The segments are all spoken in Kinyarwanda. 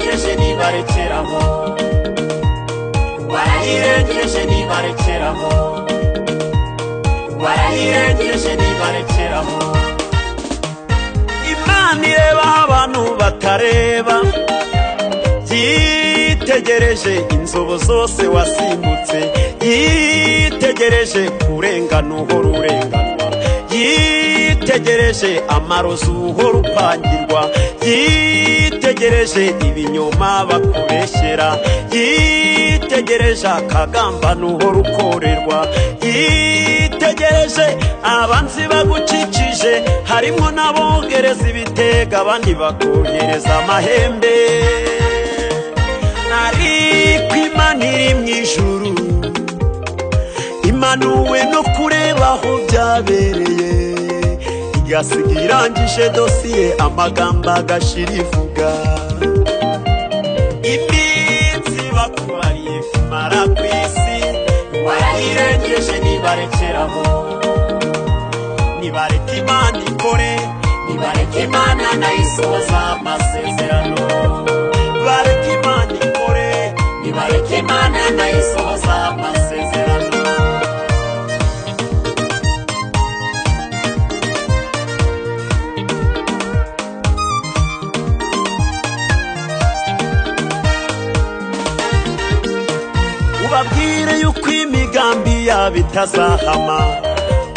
Warayirengeje nibarekeraho, warayirengeje nibarekeraho, warayirengeje nibarekeraho. Imana ireba abantu batareba, yitegereje inzobo zose wasimbutse, yitegereje kurengana uhora urenganwa, yitegereje amarozi uhora upangirwa, yitegereje ibinyoma bakubeshyera, yitegereje akagambano uhora ukorerwa, yitegereje abanzi bagukikije, harimo n'abogereza ibitega abandi bakohereza amahembe. Ariko Imana iri mu ijuru imanuwe no kureba aho byabereye, igasiga irangije dosiye amagambo agashira ivuga. Iminsi bakubariye kumara ku isi warayirengeje nibarekeraho, nibareka Imana ikore, nibareka Imana nayisohoza amasezerano, bareka Imana ikore, nibareka Imana nayisohoza amasezerano. Ubabwire yuko imigambi yabo itazahama,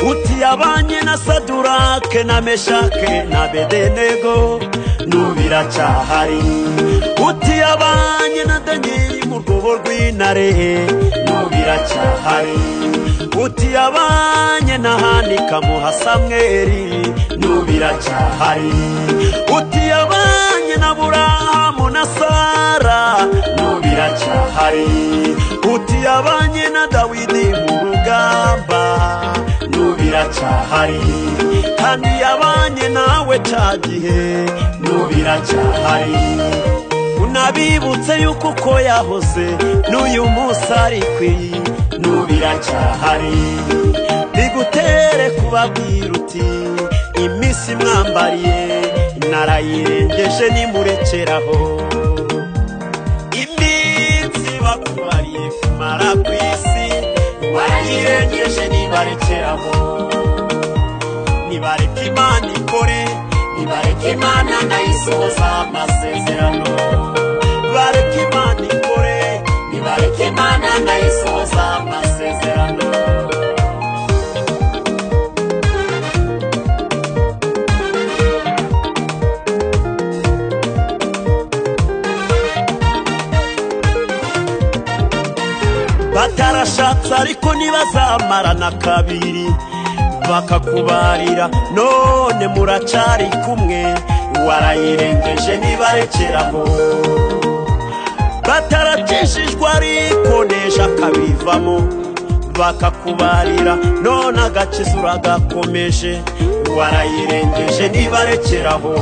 uti yabanye na Sadurake na Meshake na Abedenego n'ubiracyahari, uti yabanye na Daniyeli mu rwobo rw'intare n'ubiracyahari, uti yabanye na Hanika muha Samweli n'ubiracyahari, uti yabanye na Aburahamu na Sara n'ubiracyahari, uti yabanye na Dawidi mu rugamba n'ubiracyahari, kandi yabanye nawe cya gihe n'ubiracyahari. Unabibutse yuko uko yahoze n'uyu munsi ari kwi n'ubiracyahari, bigutere kubabwira uti iminsi mwambariye narayirengeje nimurekeraho. Iminsi bakubariye kumara ku isi warayirengeje nibarekeraho, nibareka Imana ikore, nibareka Imana nayisohoza amasezerano, bareka Imana ikore, nibareka Imana nayisohoza amasezerano. Batarashatse ariko ntibazamarana kabiri, bakakubarira none muracyari kumwe, warayirengeje nibarekeraho. Batarakijijwe ariko nejo akabivamo, bakakubarira none agakiza uragakomeje, warayirengeje nibarekeraho.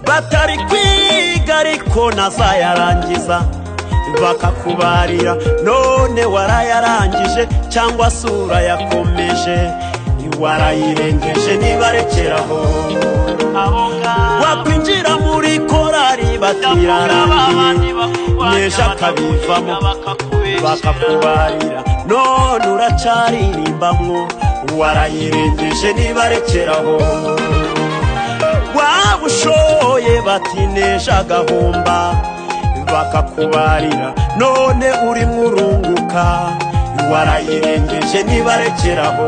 Batari kwiga ariko nazayarangiza, bakakubarira none warayarangije cyangwa se urayakomeje, warayirengeje nibarekeraho. Wakwinjira muri korari batirarangiye nejo akabivamo, bakakubarira none uracaririmbamwo, warayirengeje nibarekeraho. Waba ushoye bati nejo agahomba, bakakubarira none urimo urunguka, warayirengeje nibarekeraho.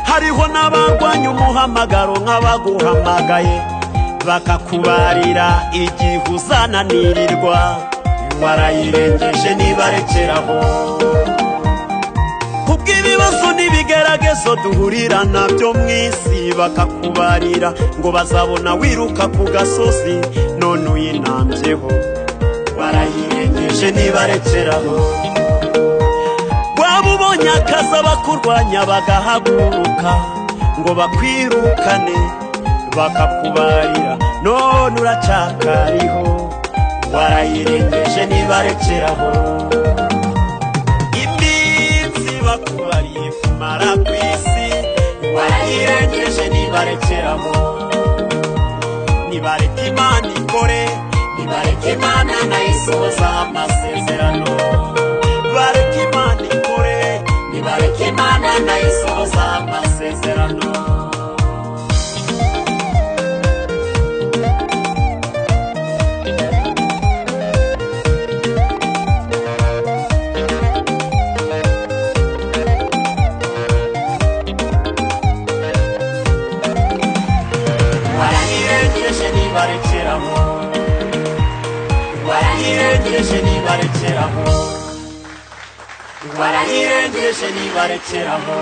Hariho n'abarwanya umuhamagaro nk'abaguhamagaye, bakakubarira igihe uzananirirwa, warayirengeje nibarekeraho. Kubw'ibibazo n'ibigeragezo duhurira nabyo mu isi, bakakubarira ngo bazabona wiruka ku gasozi none uyinambyeho, warayirengeje nibarekeraho. Waba ubonye akazi abakurwanya bagahaguruka ngo bakwirukane, bakakubarira none uracyakariho, warayirengeje nibarekeraho. Iminsi bakubariye kumara ku isi warayirengeje nibarekeraho, Nibareke Imana ikore, nibareke Imana nayo isohoza amasezerano. Bareke Imana ikore, nibareke Imana nayo isohoza amasezerano. Warayirengeje nibarekeraho, warayirengeje nibarekeraho, warayirengeje nibarekeraho.